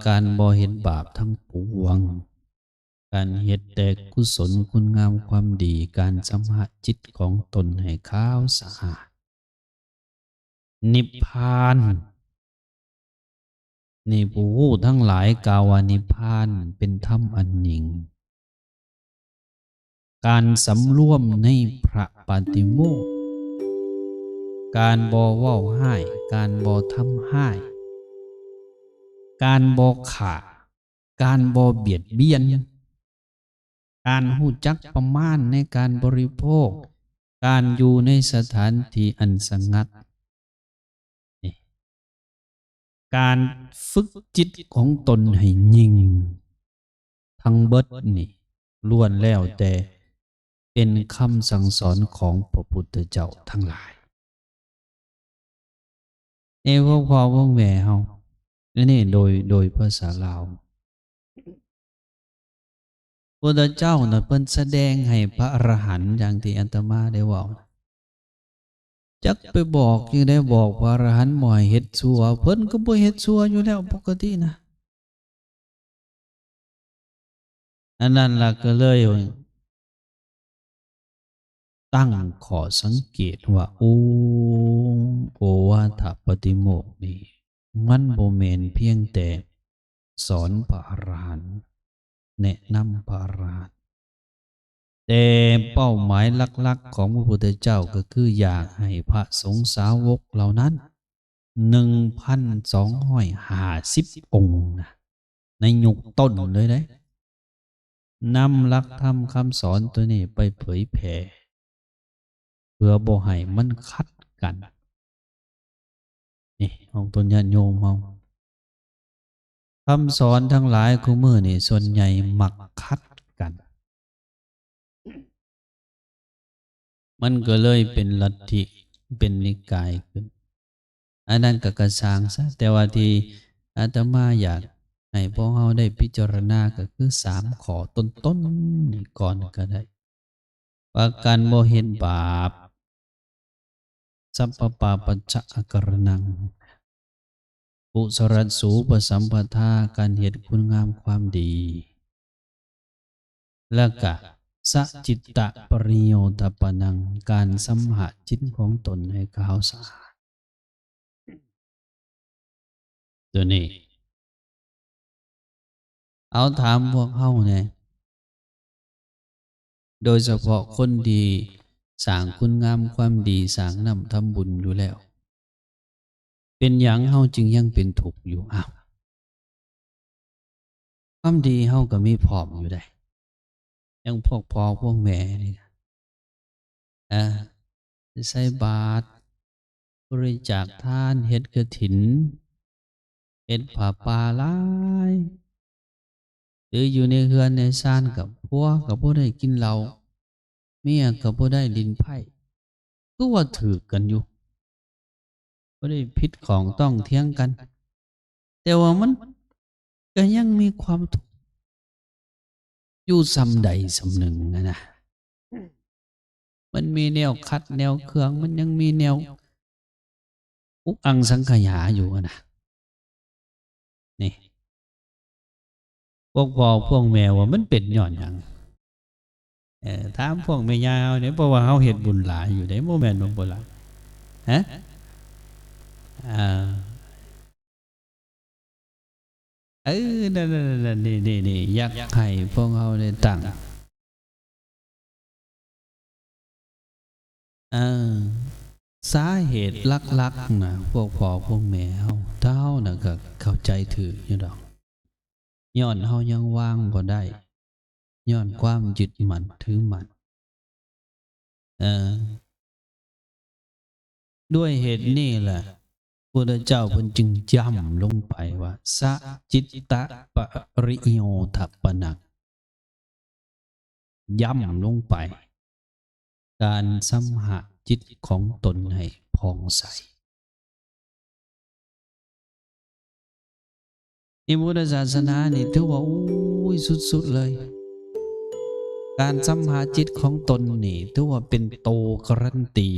ການບໍ່ເຮັດບາບທັງປວງ, ການເຮັດແຕ່ກຸສົນຄຸນງາມຄວາມດີ, ການຊຳລະຈິດຂອງຕົນໃຫ້ຂາວສະອາດ. ນິບພານ ນີ້ ຜູ້ຮູ້ທັງຫຼາຍກ່າວວ່ານິບພານເປັນທຳອັນຍິ່ງ. ການສຳລວມໃນພະປາຕິໂມກ, ການບໍ່ເວົ້າຮ້າຍ, ການບໍ່ທຳຮ້າຍ, ການບໍ່ຂ້າ, ການບໍ່ບຽດບຽນ, ການຮູ້ຈັກປະມານໃນການບໍລິໂພກ, ການຢູ່ໃນສະຖານທີ່ອັນສະຫງັດ, ນີ້ ການຝຶກຈິດຂອງຕົນໃຫ້ຍິ່ງ, ທັງເບິດນີ້ລ້ວນແລ້ວແຕ່ເປັນຄຳສັ່ງສອນຂອງພະພຸດທະເຈົ້າທັງຫຼາຍ. ເອີ ພວກພໍ່ພວກແມ່ເຮົາ, ອັນນີ້ໂດຍ ໂດຍພາສາລາວ. ພຸດທະເຈົ້ານະ ເພິ່ນສະແດງໃຫ້ພະອະລະຫັນ ຢ່າງທີ່ອາດຕະມາໄດ້ເວົ້ານະ. ຈັກໄປບອກຈັ່ງໃດ, ບອກພະອະລະຫັນບໍ່ໃຫ້ເຮັດຊົ່ວ, ເພິ່ນກໍບໍ່ເຮັດຊົ່ວຢູ່ແລ້ວປົກກະຕິນະ. ອັນນັ້ນລະກໍເລີຍຕັ້ງຂໍ້ສັງເກດວ່າ ໂອ ໂອວາທະປະຕິໂມກນີ້ ມັນບໍ່ແມ່ນພຽງແຕ່ສອນພະອະລະຫັນ, ແນະນຳພະອະລະຫັນ, ແຕ່ເປົ້າໝາຍຫຼັກໆຂອງພະພຸດທະເຈົ້າກໍຄືຢາກໃຫ້ພະສົງສາວົກເຫຼົ່ານັ້ນ ໜຶ່ງພັນສອງຮ້ອຍຫ້າສິບອົງນະ ໃນຍຸກຕົ້ນເລີຍເດ້ ນຳຫຼັກທຳຄຳສອນໂຕນີ້ໄປເຜີຍແຜ່ ເພື່ອບໍ່ໃຫ້ມັນຂັດກັນ. ນີ້ ອອກຕົນຍາດໂຍມເຮົາ ຄຳສອນທັງຫຼາຍຄູ່ມື້ນີ້ ສ່ວນໃຫຍ່ມັກຂັດກັນ. ມັນກໍເລີຍເປັນລັດທິ ເປັນນິກາຍຂຶ້ນ. ອັນນັ້ນກໍກະຊ່າງຊະ, ແຕ່ວ່າທີ່ອາດຕະມາຢາກໃຫ້ພວກເຮົາໄດ້ພິຈາລະນາ ກໍຄືສາມຂໍ້ຕົ້ນໆນີ້ກ່ອນກໍໄດ້ ວ່າການບໍ່ເຮັດບາບ, ສັບພະປາປັດຊະອາກາລະນັງ, ກຸສະລະສູປະສຳປະທາ, ການເຮັດຄຸນງາມຄວາມດີ ແລ້ວກະ ສະຈິດຕະປະລິໂຍທະປະນັງ, ການຊຳລະຈິດຂອງຕົນໃຫ້ຂາວສະອາດ. ຕົວນີ້ ເອົາ ຖາມພວກເຮົາແດ່, ໂດຍສະເພາະຄົນທີ່ສ້າງຄຸນງາມຄວາມດີ, ສ້າງນ້ຳທຳບຸນຢູ່ແລ້ວ, ເປັນຫຍັງເຮົາຈຶ່ງຍັງເປັນທຸກຢູ່? ອ້າວ ຄວາມດີເຮົາກໍມີພ້ອມຢູ່ໃດ໋, ຢ່າງພວກພໍ່ພວກແມ່ນີ້ ເອີ ໄປໃສ່ບາດ, ບໍລິຈາກທານ, ເຮັດກະຖິນ, ເຮັດຜ້າປ່າຫຼາຍ, ຫຼື ຢູ່ໃນເຮືອນໃນຊານກັບຜົວກໍບໍ່ໄດ້ກິນເຫຼົ້າ, ເມຍກໍບໍ່ໄດ້ຫຼິ້ນໄພ້, ຄືວ່າຖືກກັນຢູ່, ບໍ່ໄດ້ຜິດຂ້ອງຕ້ອງຖຽງກັນ, ແຕ່ວ່າມັນກໍຍັງມີຄວາມທຸກຢູ່ສ່ຳໃດສ່ຳໜຶ່ງຫັ້ນນະ. ມັນມີແນວຂັດແນວເຄືອງ, ມັນຍັງມີແນວອຸກອັ່ງສັງຂະຫຍາຢູ່ຫັ້ນນະ. ນີ້ ພວກພໍ່ພວກແມ່ວ່າມັນເປັນຍ້ອນຫຍັງ? ເອີ ຖາມພວກແມ່ຍ່າເຮົາເດ້, ເພາະວ່າເຮົາເຮັດບຸນຫຼາຍຢູ່ເດ້, ບໍ່ແມ່ນບໍ່ຫຼາຍ? ຮະ? ອ່າ ເອີ ນັ້ນໆໆ ນີ້ໆໆ ຢາກໃຫ້ພວກເຮົາໄດ້ຕັ້ງ ເອີ ສາເຫດຫຼັກໆນະ ພວກພໍ່ພວກແມ່ເຮົາ ເຮົານະກໍເຂົ້າໃຈຖືກຢູ່ດອກ, ຍ້ອນເຮົາຍັງວາງບໍ່ໄດ້ ຍ້ອນຄວາມຍຶດໝັ້ນຖືໝັ້ນ. ເອີ ດ້ວຍເຫດນີ້ແຫຼະ ພຸດທະເຈົ້າເພິ່ນຈຶ່ງຢ້ຳລົງໄປວ່າ ສະຈິດຕະປະລິໂຍທະປະນັງ, ຢ້ຳລົງໄປ ການຊຳຮະຈິດຂອງຕົນໃຫ້ຜ່ອງໃສ. ໃນພຸດທະສາສະໜານີ້ຖືວ່າ ໂອ້ຍ ສຸດໆເລີຍ. ການຊຳຮະຈິດຂອງຕົນນີ້ຖືວ່າເປັນໂຕກາຣັນຕີ.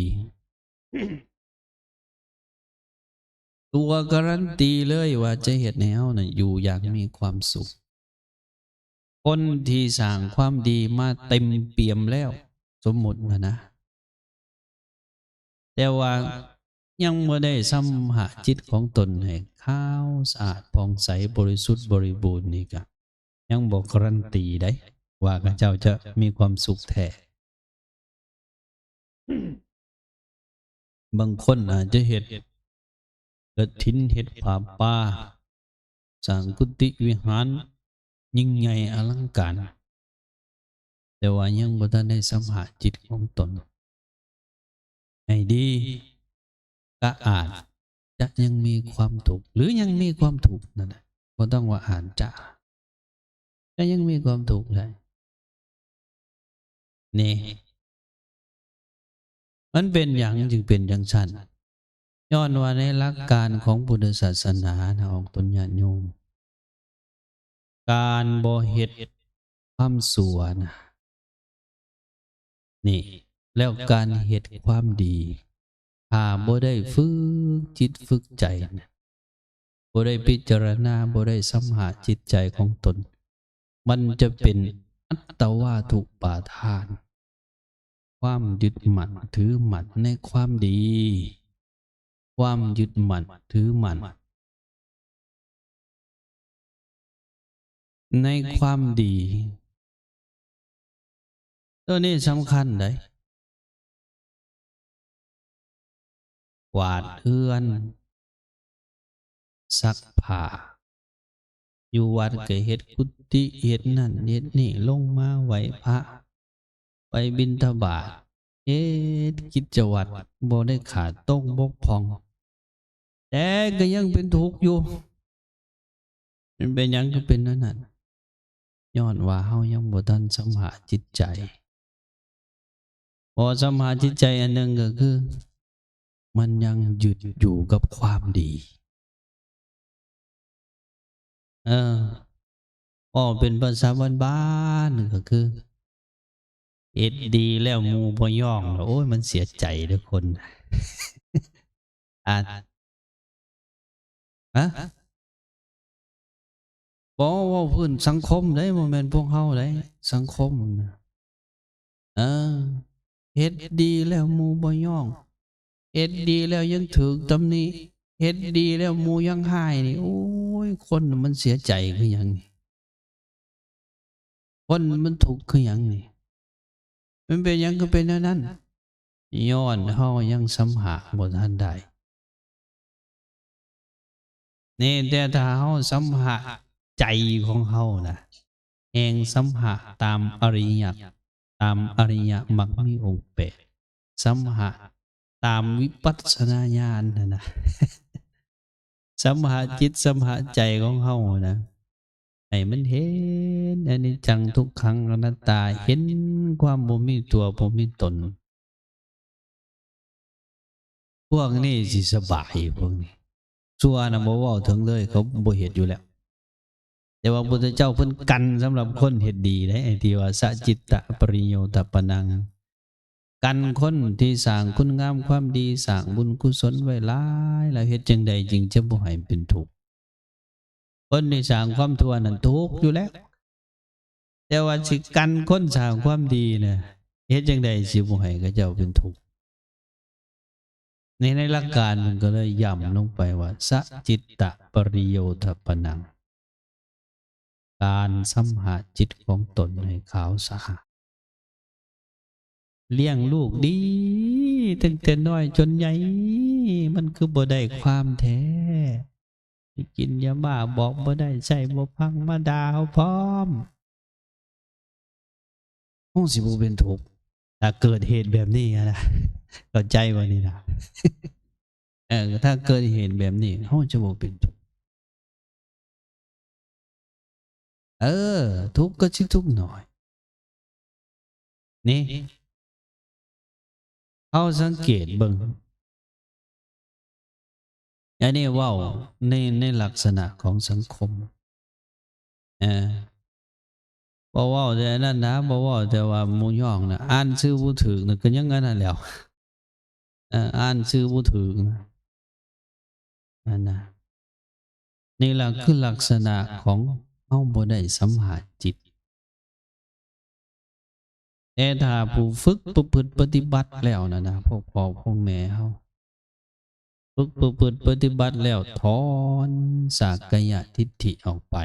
ຕົວກາຣັນຕີເລີຍວ່າຈະເຮັດໃຫ້ເຮົານັ້ນຢູ່ຢ່າງມີຄວາມສຸກ. ຄົນທີ່ສ້າງຄວາມດີມາເຕັມປ່ຽມແລ້ວ, ສົມມຸດວ່ານະ, ແຕ່ວ່າຍັງບໍ່ໄດ້ຊຳລະຈິດຂອງຕົນໃຫ້ຂາວສະອາດຜ່ອງໃສ ບໍລິສຸດບໍລິບູນນີ້ກະ ຍັງບໍ່ກາຣັນຕີໃດ໋ ວ່າເຂົາເຈົ້າຈະມີຄວາມສຸກແທ້. ບາງຄົນອາດຈະເຮັດກະຖິນ, ເຮັດຜ້າປ່າ, ສ້າງກຸຕິວິຫານຍິ່ງໃຫຍ່ອະລັງການ, ແຕ່ວ່າຍັງບໍ່ທັນໄດ້ຊຳລະຈິດຂອງຕົນໃຫ້ດີ, ກະອາດຈະຍັງມີຄວາມທຸກ ຫຼື ຍັງມີຄວາມທຸກນັ້ນແຫຼະ, ບໍ່ຕ້ອງວ່າອາດຈະ, ກະຍັງມີຄວາມທຸກໄດ້. ນີ້ ມັນເປັນຫຍັງຈຶ່ງເປັນຈັ່ງຊັ້ນ? ຍ້ອນວ່າໃນຫຼັກການຂອງພຸດທະສາສະໜານະ ອອກຕົນຍາດໂຍມ, ການບໍ່ເຮັດຄວາມຊົ່ວນະ ນີ້ ແລ້ວການເຮັດຄວາມດີ ຖ້າບໍ່ໄດ້ຝຶກຈິດຝຶກໃຈນະ, ບໍ່ໄດ້ພິຈາລະນາ, ບໍ່ໄດ້ຊຳລະຈິດໃຈຂອງຕົນ, ມັນຈະເປັນອັດຕະວາທຸປາທານ, ຄວາມຍຶດໝັ້ນຖືໝັ້ນໃນຄວາມດີ, ຄວາມຍຶດໝັ້ນຖືໝັ້ນໃນຄວາມດີ. ໂຕນີ້ສຳຄັນໃດ໋. ກວາດເຮືອນ, ຊັກຜ້າ, ຢູ່ວັດກໍເຮັດກຸຕິ, ເຮັດນັ້ນເຮັດນີ້, ລົງມາໄຫວ້ພະ, ໄປບິນທະບາດ, ເຮັດກິດຈະວັດ, ບໍ່ໄດ້ຂາດຕົກບົກຜ່ອງ, ແຕ່ກໍຍັງເປັນທຸກຢູ່. ມັນເປັນຫຍັງຄືເປັນແນວນັ້ນ? ຍ້ອນວ່າເຮົາຍັງບໍ່ທັນຊຳລະຈິດໃຈ. ບໍ່ຊຳລະຈິດໃຈອັນໜຶ່ງກໍຄື ມັນຍັງຍຶດຢູ່ກັບຄວາມດີ. ເອີ ເວົ້າເປັນພາສາບ້ານໆ ກໍຄື ເຮັດດີແລ້ວໝູ່ບໍ່ຍ້ອງ ໂອ້ຍ ມັນເສຍໃຈເດີ້ຄົນ. ອາ ຮະ? ບໍ່ ເວົ້າພື້ນສັງຄົມເດ້ ບໍ່ແມ່ນພວກເຮົາເດ້ ສັງຄົມນະ. ເອີ ເຮັດດີແລ້ວໝູ່ບໍ່ຍ້ອງ ເຮັດດີແລ້ວຍັງຖືກຕຳໜິ ເຮັດດີແລ້ວໝູ່ຍັງຮ້າຍນີ້ ໂອ້ຍ ຄົນມັນເສຍໃຈຄືຫຍັງນີ້? ຄົນມັນທຸກຄືຫຍັງນີ້? ມັນເປັນຫຍັງຄືເປັນແນວນັ້ນ? ຍ້ອນເຮົາຍັງຊຳຮະບໍ່ທັນໄດ້. ນີ້ ແຕ່ຖ້າເຮົາຊຳຮະໃຈຂອງເຮົານະ ແຮ່ງຊຳຮະຕາມອະລິຍະ ຕາມອະລິຍະມັກມີອົງແປດ ຊຳຮະຕາມວິປັດສະນາຍານຫັ້ນນະ ຊຳຮະຈິດ ຊຳຮະໃຈຂອງເຮົານະ ໃຫ້ມັນເຫັນອະນິດຈັງ ທຸກຂັງ ອະນັດຕາ ເຫັນຄວາມບໍ່ມີຕົວ ບໍ່ມີຕົນ. ພວກນີ້ຊິສະບາຍ ພວກນີ້ ຊົ່ວນະບໍ່ເວົ້າເຖິງເລີຍ ເຂົາບໍ່ເຮັດຢູ່ແລ້ວ. ແຕ່ວ່າພຸດທະເຈົ້າເພິ່ນກັນສຳລັບຄົນເຮັດດີເດ້ ທີ່ວ່າ ສະຈິດຕະປະລິໂຍທະປະນັງ ກັນຄົນທີ່ສ້າງຄຸນງາມຄວາມດີ ສ້າງບຸນກຸສົນໄວ້ຫຼາຍ ແລ້ວເຮັດຈັ່ງໃດຈຶ່ງຈະບໍ່ໃຫ້ເປັນທຸກ? ຄົນທີ່ສ້າງຄວາມຊົ່ວນັ້ນທຸກຢູ່ແລ້ວ ແຕ່ວ່າຊິກັນຄົນສ້າງຄວາມດີນະ ເຮັດຈັ່ງໃດຊິບໍ່ໃຫ້ເຂົາເຈົ້າເປັນທຸກ? ໃນ ໃນຫຼັກການມັນກໍເລີຍຢ້ຳລົງໄປວ່າ ສະຈິດຕະປະລິໂຍທະປະນັງ ການຊຳຮະຈິດຂອງຕົນໃຫ້ຂາວສະອາດ. ລ້ຽງລູກດີຕັ້ງແຕ່ນ້ອຍຈົນໃຫຍ່ ມັນຄືບໍ່ໄດ້ຄວາມແທ້? ໄປກິນຢາບ້າບອກບໍ່ໄດ້ ໃຊ້ບໍ່ຟັງ ມາດ່າເຮົາພ້ອມ. ເຮົາຊິບໍ່ເປັນທຸກ ຖ້າເກີດເຫດແບບນີ້ນະ ເຂົ້າໃຈບໍ່ນີ້ນະ? ເອີ ຖ້າເກີດເຫດແບບນີ້ ເຮົາຈະບໍ່ເປັນທຸກ. ເອີ ທຸກກໍຊິທຸກໜ້ອຍ. ນີ້ ເຮົາສັງເກດເບິ່ງ ອັນນີ້ເວົ້າໃນ ໃນລັກສະນະຂອງສັງຄົມ ເອີ ບໍ່ເວົ້າແຕ່ອັນນັ້ນນະ ບໍ່ເວົ້າແຕ່ວ່າໝູ່ຍ້ອງນະ ອ່ານຊື່ບໍ່ຖືກນະ ກໍຍັງອັນນັ້ນແຫຼ້ວ ເອີ ອ່ານຊື່ບໍ່ຖືກນະ. ຫັ້ນນະ. ນີ້ລະຄືລັກສະນະຂອງເຮົາບໍ່ໄດ້ສຳຫະຈິດ. ແຕ່ຖ້າຜູ້ຝຶກປະພຶດປະຕິບັດແລ້ວນັ້ນນະ ພວກພໍ່ພວກແມ່ເຮົາ ຝຶກປະພຶດປະຕິບັດແລ້ວ ຖອນສາກກາຍະທິດຖິອອກໄປ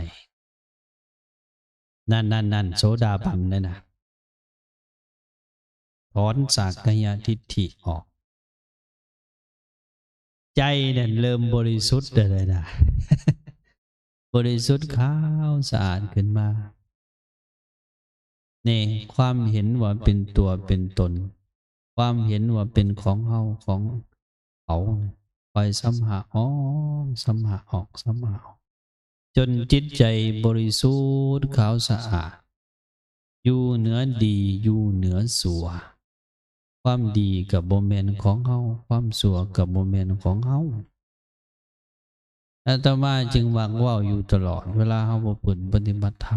ນັ້ນໆໆ ໂສດາບັນນັ້ນນະ ຖອນສາກກາຍະທິດຖິອອກ ໃຈນັ້ນເລີ່ມບໍລິສຸດແລ້ວນະ ບໍລິສຸດຂາວສະອາດຂຶ້ນມາ. ນີ້ ຄວາມເຫັນວ່າເປັນຕົວເປັນຕົນ, ຄວາມເຫັນວ່າເປັນຂອງເຮົາ ຂອງເຂົາ ຄ່ອຍສຳຫະອອກ ສຳຫະອອກ ສຳຫະອອກ ຈົນຈິດໃຈບໍລິສຸດຂາວສະອາດ ຢູ່ເໜືອດີ ຢູ່ເໜືອຊົ່ວ. ຄວາມດີກໍບໍ່ແມ່ນຂອງເຮົາ, ຄວາມຊົ່ວກໍບໍ່ແມ່ນຂອງເຮົາ. ອາດຕະມາຈຶ່ງມັກເວົ້າຢູ່ຕະຫຼອດ ເວລາເຮົາປະພຶດປະຕິບັດທຳ,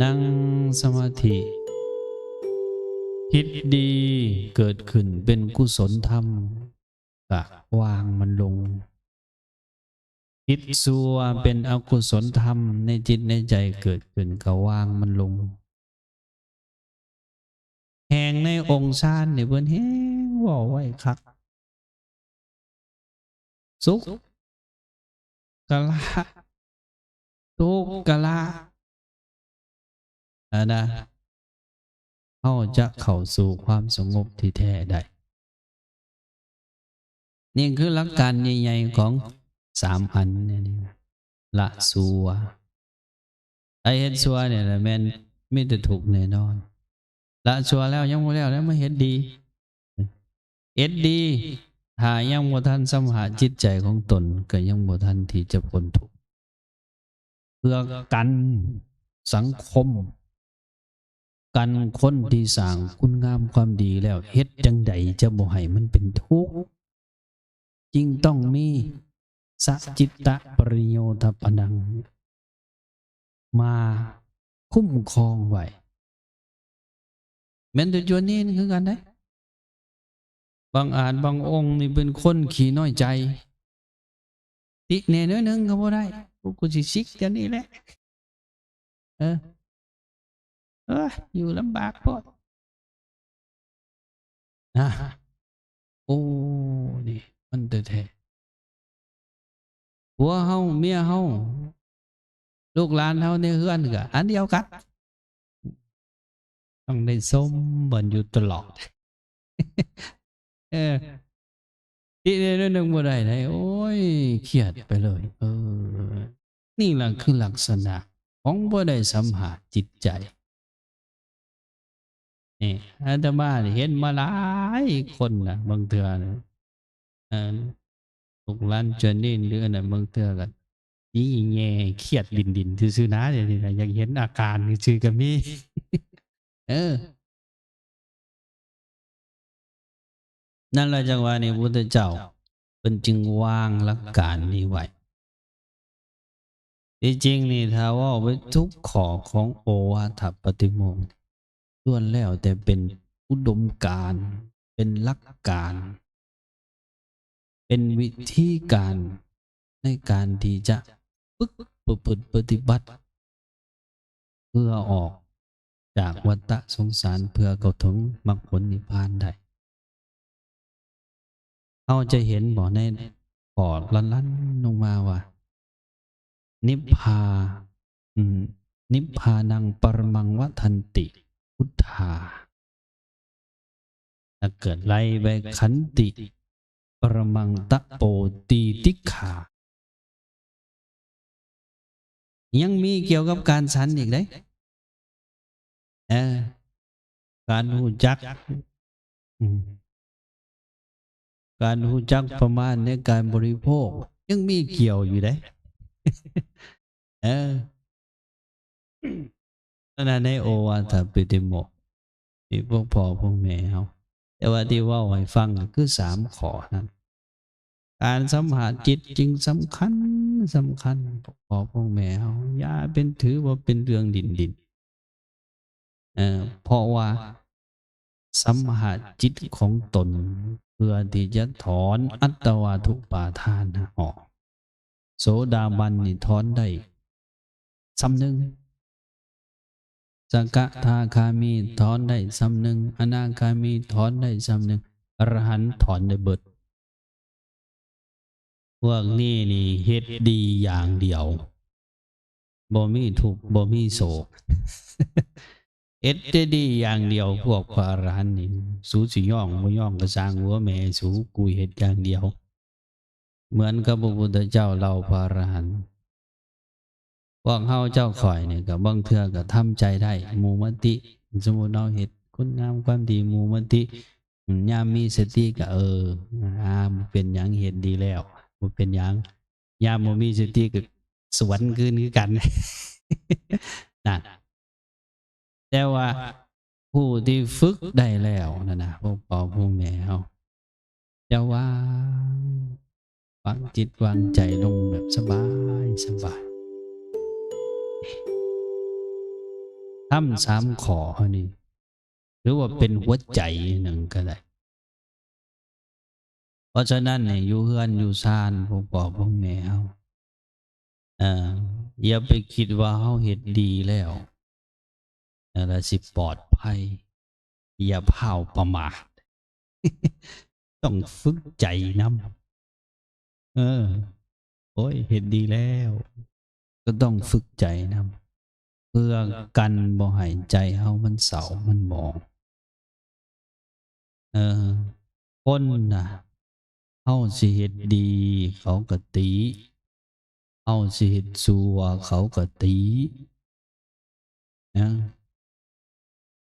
ນັ່ງສະມາທິ, ຄິດດີເກີດຂຶ້ນເປັນກຸສົນທຳ, ກະວາງມັນລົງ. ຄິດຊົ່ວເປັນອະກຸສົນທຳໃນຈິດໃນໃຈເກີດຂຶ້ນ ກະວາງມັນລົງ. ແຮ່ງໃນອົງຊານນີ້ເພິ່ນແຮ່ງເວົ້າໄວ້ຄັກ. ສຸກກະລະ ທຸກກະລະ ອັນນະ ເຮົາຈະເຂົ້າສູ່ຄວາມສະຫງົບທີ່ແທ້ໄດ້. ນີ້ຄືຫຼັກການໃຫຍ່ໆຂອງສາມອັນນີ້ນະ ລະຊົ່ວ. ໄອ້ເຮັດຊົ່ວນີ້ລະແມ່ນມີແຕ່ທຸກແນ່ນອນ. ລະຊົ່ວແລ້ວຍັງບໍ່ແລ້ວນະ ມາເຮັດດີ. ເຮັດດີ ຖ້າຍັງບໍ່ທັນຊຳຫະຈິດໃຈຂອງຕົນ ກໍຍັງບໍ່ທັນທີ່ຈະພົ້ນທຸກ. ເພື່ອກັນສັງຄົມ ກັນຄົນທີ່ສ້າງຄຸນງາມຄວາມດີແລ້ວ ເຮັດຈັ່ງໃດຈະບໍ່ໃຫ້ມັນເປັນທຸກ? ຈຶ່ງຕ້ອງມີສະຈິດຕະປະລິໂຍທະປະນັງ ມາຄຸ້ມຄອງໄວ້. ແມ່ນແຕ່ຈວນນີ້ຄືກັນເດ້. ບາງອາດບາງອົງນີ້ເປັນຄົນຂີ້ນ້ອຍໃຈ, ຕິແດ່ໜ້ອຍໜຶ່ງກໍບໍ່ໄດ້, ກູ ກູຊິຊິກຈາກນີ້ແຫຼະ. ເອີ ເອີ ຢູ່ລຳບາກໂພດ. ນະ ໂອ້ ນີ້ມັນແທ້ໆ. ຜົວເຮົາ ເມຍເຮົາ ລູກຫຼານເຮົາໃນເຮືອນກໍອັນດຽວກັນ. ຕ້ອງໄດ້ຊົມເພິ່ນຢູ່ຕະຫຼອດ. ເອີ ຕິແດ່ໜ້ອຍໜຶ່ງບໍ່ໄດ້ໃດ໋. ໂອ້ຍ ຄຽດໄປເລີຍ. ເອີ ນີ້ລະຄືລັກສະນະຂອງບໍ່ໄດ້ສຳຫະຈິດໃຈ. ນີ້ ອາດຕະມານີ້ເຫັນມາຫຼາຍຄົນນະ ບາງເທື່ອນະ ເອີ ລູກຫຼານຈວນນີ້ ຫຼື ອັນນັ້ນ ບາງເທື່ອກໍອີ່ແງ່ຄຽດດິນໆຊື່ໆນະ. ດຽວນີ້ນະ ຢາກເຫັນອາການຊື່ໆກໍມີ. ເອີ ນັ້ນລະ ຈັງຫວະນີ້ ພຸດທະເຈົ້າເພິ່ນຈຶ່ງວາງຫຼັກການນີ້ໄວ້. ທີ່ຈິງນີ້ ຖ້າເວົ້າໄປທຸກຂໍ້ຂອງໂອວາທະປະຕິໂມກ ລ້ວນແລ້ວແຕ່ເປັນອຸດົມການ, ເປັນຫຼັກການ, ເປັນວິທີການໃນການທີ່ຈະຝຶກປະພຶດປະຕິບັດ ເພື່ອອອກຈາກວັດຕະສົງສານ ເພື່ອເຂົ້າເຖິງມັກຜົນນິບພານໄດ້. ເຮົາຈະເຫັນບໍ່ໃນຂໍ້ລັນໆລົງມາວ່າ ນິບພາ ອືມ ນິບພານັງປະຣະມັງວັດທັນຕິ ພຸດທາ ຖ້າເກີດໄລ່ໄປ ຂັນຕິປະຣະມັງຕະໂປຕີຕິກຂາ ຍັງມີກ່ຽວກັບການສັນອີກເດ້. ເອີ ການຮູ້ຈັກ ອືມ ການຮູ້ຈັກປະມານໃນການບໍລິໂພກ ຍັງມີກ່ຽວຢູ່ເດ້. ເອີ ອັນນັ້ນໃນໂອວາທະປະຕິໂມກ ທີ່ພວກພໍ່ພວກແມ່ເຮົາ ແຕ່ວ່າທີ່ເວົ້າໃຫ້ຟັງກໍຄືສາມຂໍ້ນັ້ນ. ການສຳຫະຈິດຈຶ່ງສຳຄັນ, ສຳຄັນ. ພໍ່ພວກແມ່ເຮົາຢ່າເປັນ ຖືວ່າເປັນເລື່ອງຫຼິ້ນໆ ເອີ ເພາະວ່າ ສຳຫະຈິດຂອງຕົນ ເພື່ອທີ່ຈະຖອນອັດຕະວາທຸປາທານອອກ. ໂສດາບັນນີ້ຖອນໄດ້ສ່ຳໜຶ່ງ, ສະກະທາຄາມີຖອນໄດ້ສ່ຳໜຶ່ງ, ອະນາຄາມີຖອນໄດ້ສ່ຳໜຶ່ງ, ອະລະຫັນຖອນໄດ້ເບິດ. ພວກນີ້ນີ້ເຮັດດີຢ່າງດຽວ, ບໍ່ມີທຸກ ບໍ່ມີໂສກ, ເຮັດແຕ່ດີຢ່າງດຽວ. ພວກພະອະລະຫັນນີ້ ສູຊິຍ້ອງບໍ່ຍ້ອງກໍຊ່າງຫົວແມ່ສູ, ກູເຮັດຢ່າງດຽວ. ເໝືອນກັບພະພຸດທະເຈົ້າເຫຼົ່າພະອະລະຫັນ. ພວກເຮົາເຈົ້າຂ້ອຍນີ້ກໍບາງເທື່ອກໍທຳໃຈໄດ້ ໝູ່ມະຕິ, ສົມມຸດເຮົາເຮັດຄຸນງາມຄວາມດີ ໝູ່ມະຕິ, ຍາມມີສະຕິກໍ ເອີ ອາ ບໍ່ເປັນຫຍັງ, ເຮັດດີແລ້ວ ບໍ່ເປັນຫຍັງ. ຍາມບໍ່ມີສະຕິກໍສວນຄືນຄືກັນ ນັ້ນ. ແຕ່ວ່າຜູ້ທີ່ຝຶກໄດ້ແລ້ວນັ້ນນະ ພວກພໍ່ພວກແມ່ເຮົາ ຈະວາງ ວາງຈິດວາງໃຈລົງແບບສະບາຍ ສະບາຍ. ທຳສາມຂໍ້ນີ້ ຫຼືວ່າເປັນຫົວໃຈໜຶ່ງກໍໄດ້. ເພາະສະນັ້ນນີ້ ຢູ່ເຮືອນຢູ່ຊານ ພວກພໍ່ພວກແມ່ເຮົາ ເອີ ຢ່າໄປຄິດວ່າເຮົາເຮັດດີແລ້ວ ແລ້ວຊິປອດໄພ. ຢ່າພ້າວປະໝາດ, ຕ້ອງຝຶກໃຈນຳ. ເອີ ໂອ້ຍ ເຮັດດີແລ້ວ ກໍຕ້ອງຝຶກໃຈນຳ ເພື່ອກັນບໍ່ໃຫ້ໃຈເຮົາມັນເສົ້າມັນໝອງ. ເອີ ຄົນນະ ເຮົາຊິເຮັດດີເຂົາກໍຕິ, ເຮົາຊິເຮັດຊົ່ວເຂົາກໍຕິນະ.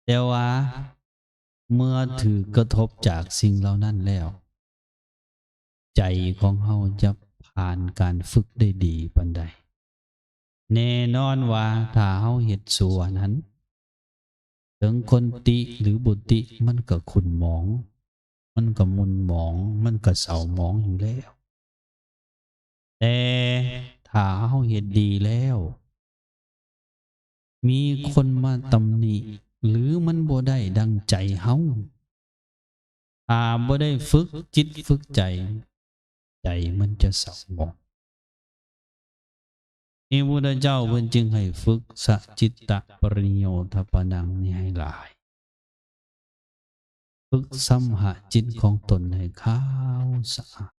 ແຕ່ວ່າເມື່ອຖືກກະທົບຈາກສິ່ງເຫຼົ່ານັ້ນແລ້ວ ໃຈຂອງເຮົາຈະຜ່ານການຝຶກໄດ້ດີປານໃດ? ແນ່ນອນວ່າຖ້າເຮົາເຮັດຊົ່ວນັ້ນ ເຖິງຄົນຕິຫຼືບໍ່ຕິ ມັນກໍຂຸ່ນໝອງ, ມັນກໍໝຸ່ນໝອງ, ມັນກໍເສົ້າໝອງຢູ່ແລ້ວ. ແຕ່ຖ້າເຮົາເຮັດດີແລ້ວ ມີຄົນມາຕຳໜິ ຫຼື ມັນບໍ່ໄດ້ດັ່ງໃຈເຮົາ, ຖ້າບໍ່ໄດ້ຝຶກຈິດຝຶກໃຈ, ໃຈມັນຈະເສົ້າໝອງ. ນີ້ພະພຸດທະເຈົ້າເພິ່ນຈຶ່ງໃຫ້ຝຶກສະຈິດຕະປະລິໂຍທະປະນັງນີ້ໃຫ້ຫຼາຍ, ຝຶກສຳຫະຈິດຂອງຕົນໃຫ້ຂາວສະອາດ,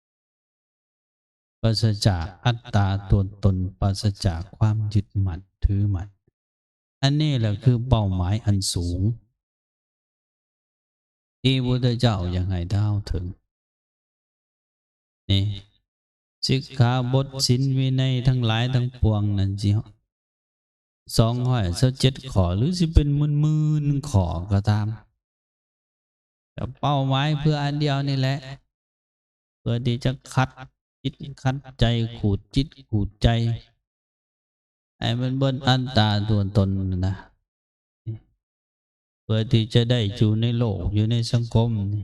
ປາສະຈາກອັດຕາຕົວຕົນ, ປາສະຈາກຄວາມຍຶດໝັ້ນຖືໝັ້ນ. ອັນນີ້ແຫຼະຄືເປົ້າໝາຍອັນສູງ ທີ່ພະພຸດທະເຈົ້າຢາກໃຫ້ເຮົາເຖິງ. ນີ້ ສິກຂາບົດສິນວິໄນທັງຫຼາຍທັງປວງນັ້ນ ຊິສອງຮ້ອຍຊາວເຈັດຂໍ້ ຫຼື ຊິເປັນໝື່ນໆຂໍ້ກໍຕາມ, ກໍເປົ້າໝາຍເພື່ອອັນດຽວນີ້ແຫຼະ, ເພື່ອທີ່ຈະຂັດຈິດຂັດໃຈ, ຂູດຈິດຂູດໃຈ ໃຫ້ມັນເບິດອັດຕາຕົວຕົນນະ, ເພື່ອທີ່ຈະໄດ້ຢູ່ໃນໂລກ, ຢູ່ໃນສັງຄົມນີ້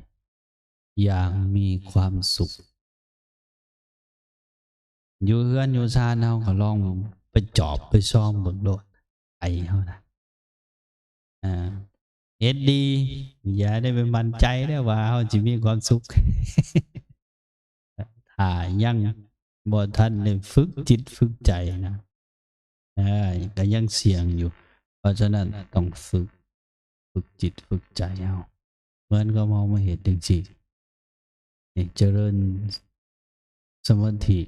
ຢ່າງມີຄວາມສຸກ. ຢູ່ເຮືອນຢູ່ຊານເຮົາກໍລອງໄປຈອບໄປຊອມເບິ່ງໂລດ, ໃຈເຮົານະ. ອ່າ ເຮັດດີ, ຢ່າໄດ້ໄປໝັ້ນໃຈເດີ້ວ່າເຮົາຊິມີຄວາມສຸກ ຖ້າຍັງບໍ່ທັນໄດ້ຝຶກຈິດຝຶກໃຈນະ, ເອີ ກໍຍັງສ່ຽງຢູ່. ເພາະສະນັ້ນຕ້ອງຝຶກ, ຝຶກຈິດຝຶກໃຈເຮົາ. ເໝືອນກັບເຮົາມາເຮັດຈັ່ງຊີ້ ນີ້ ຈະເລີນສະມາທິ,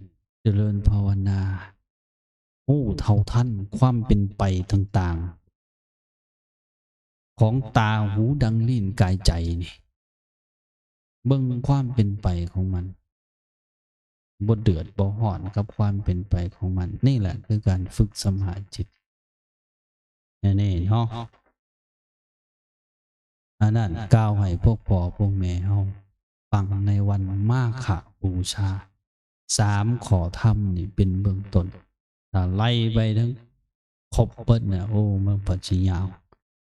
ຈະເລີນພາວະນາ, ຮູ້ເທົ່າທັນຄວາມເປັນໄປຕ່າງໆ ຂອງຕາ, ຫູ, ດັງ, ລີ້ນ, ກາຍ, ໃຈນີ້, ເບິ່ງຄວາມເປັນໄປຂອງມັນ, ບໍ່ເດືອດບໍ່ຮ້ອນກັບຄວາມເປັນໄປຂອງມັນ. ນີ້ແຫຼະຄືການຝຶກສຳຫະຈິດ. ແນວນີ້ເນາະ ອັນນັ້ນກ່າວໃຫ້ພວກພໍ່ພວກແມ່ເຮົາຟັງໃນວັນມາຄະບູຊາ. ສາມຂໍ້ທຳນີ້ເປັນເບື້ອງຕົ້ນ, ຖ້າໄລ່ໄປເຖິງຄົບເບິດນະ, ໂອ້ ມັນກໍຊິຍາວ.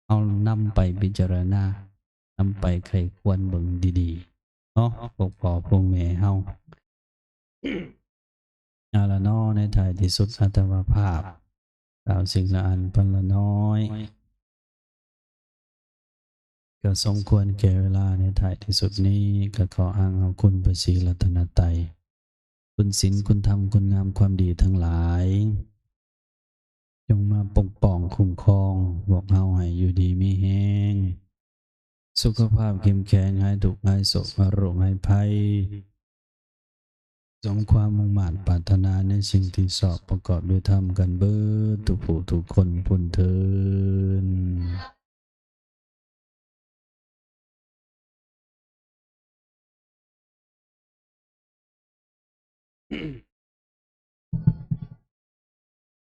ເຮົານຳໄປພິຈາລະນາ, ນຳໄປໃຄ່ຄວນເບິ່ງດີໆເນາະ ພວກພໍ່ພວກແມ່ເຮົາ. ເອົາລະເນາະ, ໃນທ້າຍທີ່ສຸດ ອາດຕະມາພາບກ່າວສິ່ງລະອັນພັນລະນ້ອຍ. ກໍສົມຄວນແກ່ເວລາ ໃນທ້າຍທີ່ສຸດນີ້ ກໍຂໍອ້າງເອົາຄຸນພະສີລັດຕະນະໄຕ, ຄຸນສິນ, ຄຸນທຳ, ຄຸນງາມຄວາມດີທັງຫຼາຍ ຈົ່ງມາປົກປ້ອງຄຸ້ມຄອງພວກເຮົາໃຫ້ຢູ່ດີມີແຮງ, ສຸຂະພາບເຂັ້ມແຂງ, ຫາຍທຸກຫາຍໂສກ, ຫາຍໂລກຫາຍໄພ, ສົມຄວາມມຸ່ງມາດປາດຖະໜາໃນສິ່ງທີ່ຊອບ ປະກອບດ້ວຍທຳກັນເບິດທຸກຜູ້ທຸກຄົນພຸ້ນເທີ້ນ.